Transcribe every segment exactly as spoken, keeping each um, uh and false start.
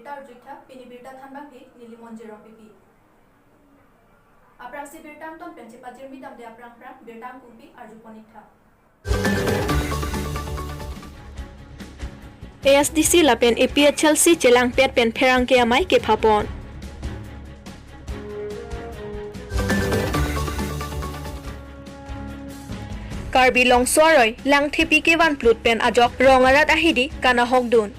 Birta arjuiktha, pini birta thanbangke neli Monjir Rongpipi. Aphrangsi birta angton pen chepajirmi damde aphrang aphrang birta angkungpi arjuponik tha. A S D C lapen A P H L C chelangpet pen pherangke amei kephapon. Karbi Longso aroi Langthepi kevan plut pen ajok rong arat ahidi kanahokdun.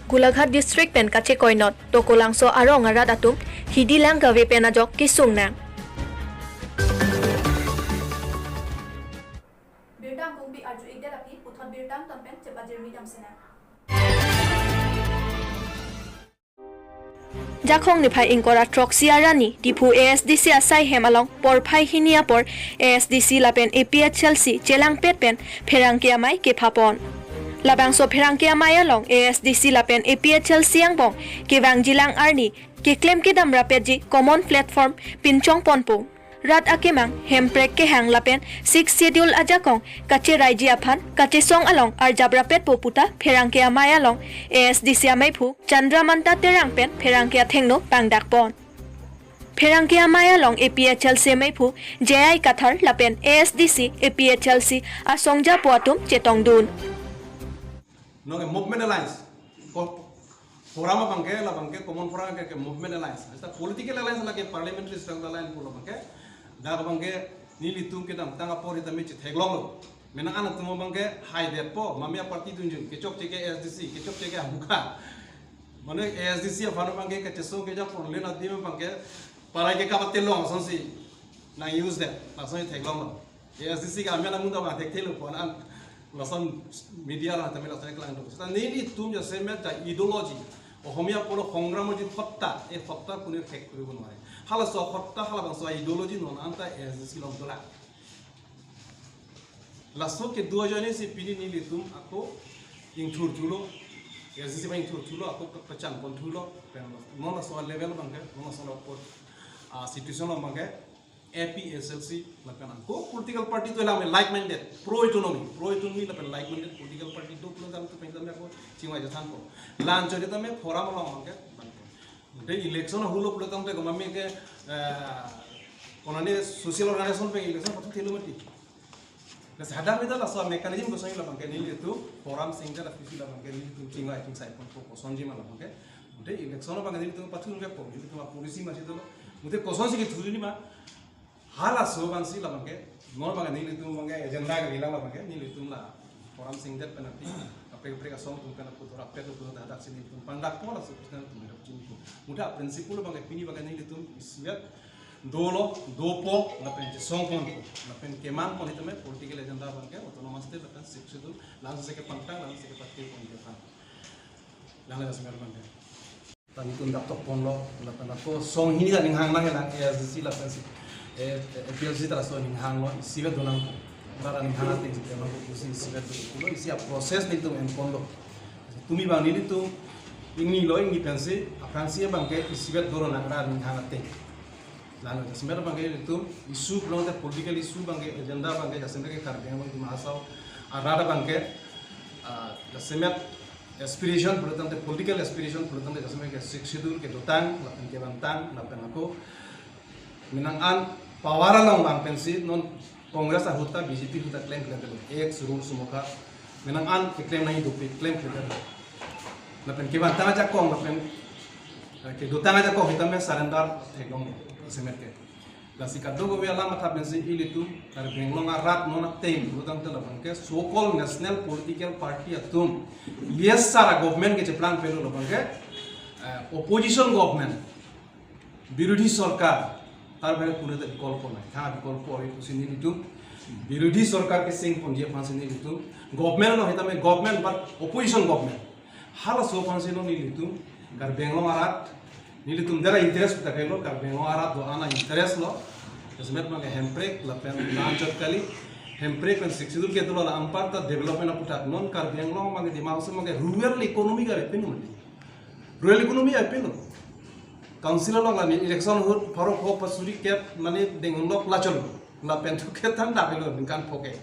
Golaghat district pen kachekoinot Tokolangso arong arat atum hidi lang gave pen ajok kesung nang. Birta angkungpi arju-ikdet aphi puthot birta angton pen chepajirmi damsinang. Jakhong niphai ingkoi ra throksi arni Diphu A S D C asai hem along porphai hini apor A S D C lapen A P H L C chelangpet pen pherangke amei kephapon. Labangso pherangke amei along A S D C lapen A P H L C angbong kevangjilang arni keklem kedam rapetji common platform pinchongponpo. Rat akemang, hemprek kehang lapen Sixth Schedule ajakong kacheraiji aphan kachesong along arjap rapetpo puta pherangke amei along A S D C ameiphu Chandra Manta Terang pen pherangke athengno pangdakpon. Pherangke amei along A P H L C ameiphu J I Kathar lapen A S D C A P H L C asongjapo atum chetongdun. Non ke movement alliance. Ko forum abangke labangke common forum ke, ke movement alliance. Esta political alliance lake parliamentary struggle alliance pulo abangke. Dak abangke nelitum kedamtang apor sitame chetheklonglo. Menang an atum abangke haidetpo, mami aparty dunjun, kechokche ke A S D C, kechokche ke amukha. Mane A S D C aphan abangke kachesong kejapon len adim abangke parai ke kapatelong asonsi nang use det, lasonsi theklonglo. A S D C ke amen amun ta bang thekthelo pon an lason media la tame lason kelang do. Seta nelitum jasemet ja ideology, Ohomia pulo hongram ji hotta, e hotta kune thek kuri bonware. Halaso hotta halabangso ideology non anta A S D C along dolang. Laso kedo ajoine si pini nelitum ako ingthurthulo, A S D C ba ingthurthulo, ako kepachan ponthulo, pen non laso level abangke, non laso apor, ah, situation abangke, A P H L C lapen ako political party dolang me like minded, pro autonomy, pro autonomy lapen like minded political party do pulo tame tu pen tame ako chingvai jathanpo. Lancho tame forum along abangke banpo. De election ahut lo pulo tangte ko mami ke, eh, konane social organization pen election pathuthelo mati. Na sadar mita laso mechanism kosonji labangke nelitum forum singja la pisi labangke nelitum chingvai chingsai ponpo kosonji ma labangke. De election abangke nelitum pathu nungke po, nelitum a policy masi dolo. Mute kosonsi kethuruni ma, halaso abangsi labangke, non abangke nelitum abangke agenda ke bilang labangke, nelitum la forum singdet pen aphi, kaprek kaprek asong atum pen aphuthak apet atum hadak si nelitum pangdakpo laso Krishna atum hidup chinipo. Mute a principle abangke pini abangke nelitum isivet dolo, dopo, lapen chesongponpo, lapen kemanpon sitame political agenda abangke autonomous state lapen Sixth Schedule, langsung si kepangtang, langsung si kepathe pon ke pan. Lang le asmer abangke. Tani tun dak tok ponlo, lapen ako song hini ta ninghang nangkelang A S D C lapen si, eh, A P H L C ta laso ninghanglo, isivet donangpo. Bara ninghang ateng si tenangpo pusi isivet do pulo, isi a process nelitum enponlo. Tumi abang nelitum ingnilo, ingni pensi, aphrangsi abangke isivet do nang ra ninghang ateng. Lalu jasemet abangke nelitum issue pulote political issue abangke agenda abangke jasemet ke Karbi Anglong itum asau arat abangke, ah, jasemet aspiration pulo tangte political aspiration pulo tangte jasemet ke Sixth Schedule kedotang lapen kevantang lapen ako menang an power along vang pensi non Congress ahut ta B J P ahut ta klem klemdetlo, X rule sumokha menang an keklem nangji dopik klem klemdetlo. Lapen kevantang ajakong lapen, eh, kedotang ajakong sitame surrender theklong semet ke. Lasi kadokave alam matha pensi ilitum Karbi Anglong arat non ateng pulo tangte labangke so-called national political party atum, yes sir, a government ke cheplang pelo labangke, eh, opposition government, birodhi sorkar, tar bere kune ta bikolpo nai, tha bikolpo ave pusi nelitum birodhi sorkar kesengponji aphansi nelitum government lo sitame government but opposition government. Halaso aphansi lo nelitum Karbi Anglong arat, nelitum dera interest ta kailo, Karbi Anglong arat do-an a interest lo. Jasemet abangke hemprek lapen la-anchot kali, hemprek pen Sixth Schedule kedo la anparta development aphuthak non Karbi Anglong abangke Dima Hasao abangke rural economy ka repin mati. Rural economy apilo. Council along la ni election ahut pharo pho pasuri kep mane dengun lok lachon. Lapen thu kethan dak lo ningkan pho ke.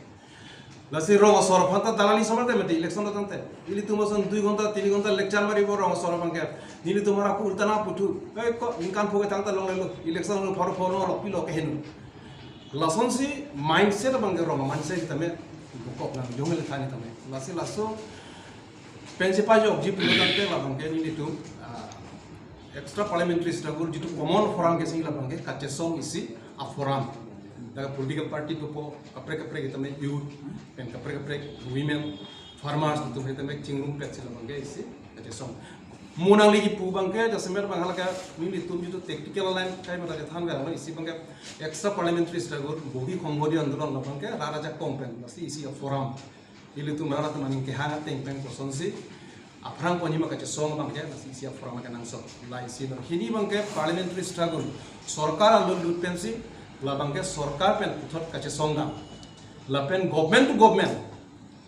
Lasi rong asor aphan ta dalali somar te mati election lo tangte. Ilitum ason dui ghonta, tini ghonta lecture mari bo rong asor aphan ke. Nelitum arak ulta na puthu. Eh, ko ningkan pho ke tangta longlelo. Election lo pharo pharo lo pilo ke henu. Lasonsi mindset abang ke rong mindset tame. Bukok nang jong le thani tame. Lasi laso pensi pajokji pulo tangte labang ke nelitum, ah, extra parliamentary struggle jitu common forum ke si labang ke kachesong isi a-forum. Dak political party dopo kaprek kaprek tame youth, pen kaprek kaprek women, farmers itum tame chingrum pet si labang ke isi kachesong. Mo nangli kipu abang ke jasemet abang hala ke nelitum jitu tactical line kai mata kethan ke isi abang ke extra parliamentary struggle, bogi khongbodi andolon labang ke rat ajakong pen, lasi isi a-forum. Ilitum rat atum aning kehang ateng pen kosonsi aphrang ponji ma kachesong abang ke, lasi isi a-forum kenangsot. La isi lo. Hini abang ke parliamentary struggle. Sorkar alo lut pensi labang ke sorkar pen puthot kachesong dam. Lapen government to government.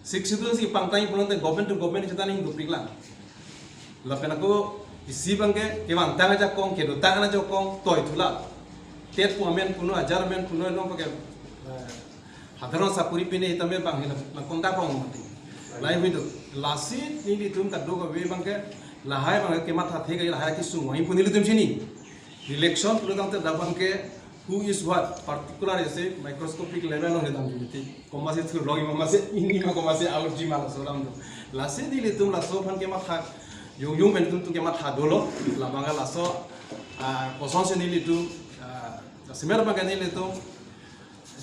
Sixth Schedule si pangtang pulote government to government chetan ning dupik lang. Lapen ako isi abang ke kevangtang ajakong, kedotang ajakong, toi thulap. Tet pu amen puno, ajar amen puno, long abang ke, eh, Sadharon sakuri pine tame bang hila, na konda kong mati. Lai huido. Lasi nelitum kadokave abang ke lahai abang ke matha thek lahai kesung wai pu nelitum chini. Election pulo tangte labang ke who is what, particular isi microscopic level lo hedam jiliti. Koma se thurlong, koma se ini ma, koma se out ji ma laso alam do. Lasi nelitum laso aphan ke matha, yung yung pen tum tum ke matha dolo. Labang ke laso, ah, kosonsi nelitum, ah, jasemet abang ke nelitum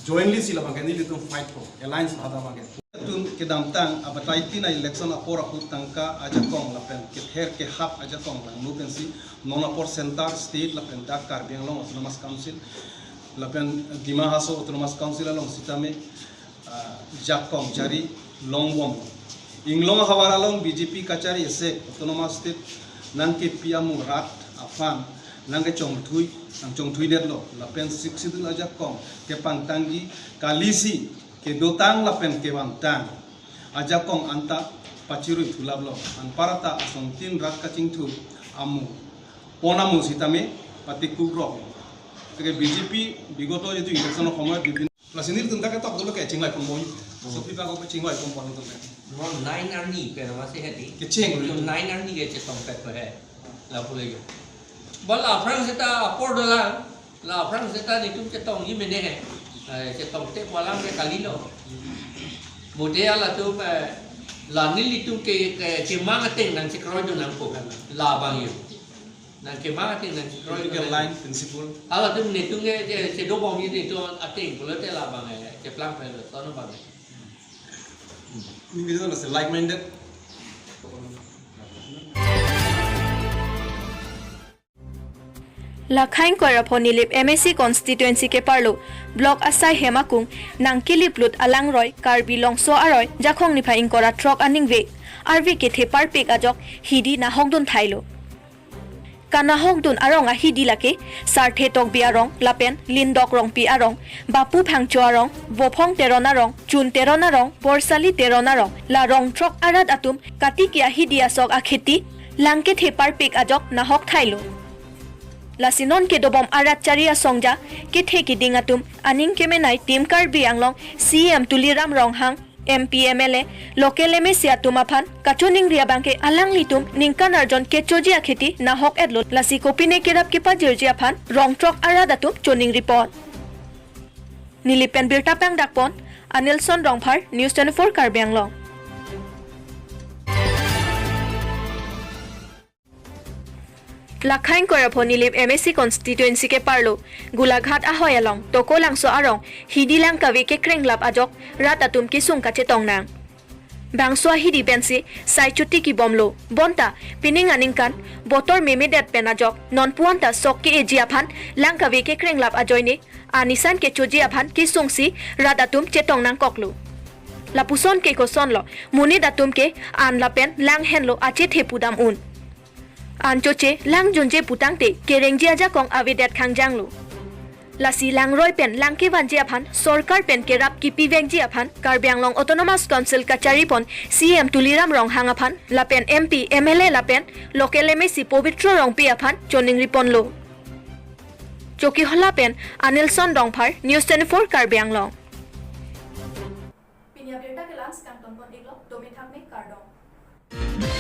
jointly si labang ke nelitum fight ko, alliance lahai abang ke. Tum kedamtang abatai tin a-election apor ahut tangka ajakong lapen kether kehap ajakong langno pensi non apor center, state lapen dak Karbi Anglong Autonomous Council lapen Dima Hasao Autonomous Council along sitame, ah, jakong chari longbom. Inglong ahavar along B J P kachari isi Autonomous State nangkepi amu rat aphan nangkechongthui, nangchongthuidetlo. Lapen Sixth Schedule ajakong kepangtangji kalisi kedotang lapen kevangtang ajakong anta pachirui thulaplo. Anparta asontin rat kachingthu amu pon amu sitame patikukrok. Teke B J P bigoto jitu election somoy bibin Lasi nelitum dak ketok dolo ke chinglai ponbom. Sopi pa ko chinglai ponbom tum ke. Mo nine arni pen masi hedi. Kecheng. Tum nine arni ke chetong pet ko he. Lapu le yo. Bal aphrang seta apor dolang. La aphrang seta nelitum chetongji mene he. Eh, chetong te palang ke kalilo. Mode ala tu, eh, la nelitum ke, ke, kemang ateng nangchekroi do nangpo. Labang yo. Nangkemang ateng nangchekroi. Political line principle. Halatum netum ke, che, chedobomji netum ateng pulote labang, eh, cheplang pelo, tono abang. Nelitum lasi like minded. Lakhain Koirapho Nilip M A C constituency keparlo, block asai hem akung, nangkeliplut alangroi, Karbi Longso aroi, Jakhong niphai ingkoi ra throk aningve, arve kethe parpik ajok, hidi nahokdun thailo. Kanahokdun arong ahidi lake, Sarthe Tokbi arong, lapen Lindok Rongpi arong, Bapu Phangcho arong, Vophong Teron arong, Chun Teron arong, Borsali Teron arong, la rong throk arat atum, katiki ahidi asok akheti, lang kethe parpik ajok nahok thailo. Lasi non kedobom arat chari asongja, kethe keding atum, aning kemenei Team Karbi Anglong, C E M Tuliram Ronghang, M P, M L A, local M A C atum aphan kachoningri abang ke alanglitum ningkan arjon kechoji akheti nahok etlo, lasi kopine kerap kepajirji aphan rong throk arat atum choningripon. Nilip pen birta pangdakpon, Anilson Rongphar, News twenty-four Karbi Anglong. Lakhain Koirapho Nilip M A C constituency keparlo, Golaghat ahoi along, Tokolangso arong, hidi lang kave kekrenglap ajok, rat atum kesung kachetong nang. Bangso ahidi pensi, sai chuti kibomlo, bonta, pining aningkan, botor memedet pen ajok, non puan ta sok ke-eji aphan, lang kave kekrenglap ajoine, anisan kechoji aphan kesungsi, rat atum chetong nangkoklo. Lapuson ke kosonlo, monit atum ke, an lapen, lang henlo, achethe pudam un. An choche lang junje putangte kerengji ajakong avedet khangjanglo. Lasi langroi pen lang kevanji aphan sorkar pen kerap kipivekji aphan Karbi Anglong Autonomous Council kacharipon C E M Tuliram Ronghang aphan lapen M P, M L A lapen local M A C Pobitro Rongpi aphan choningriponlo. Chokihola pen Anilson Rongphar, News twenty-four Karbi Anglong. Pini abirta ke Kangton pon iklo, domi thakmi kardom.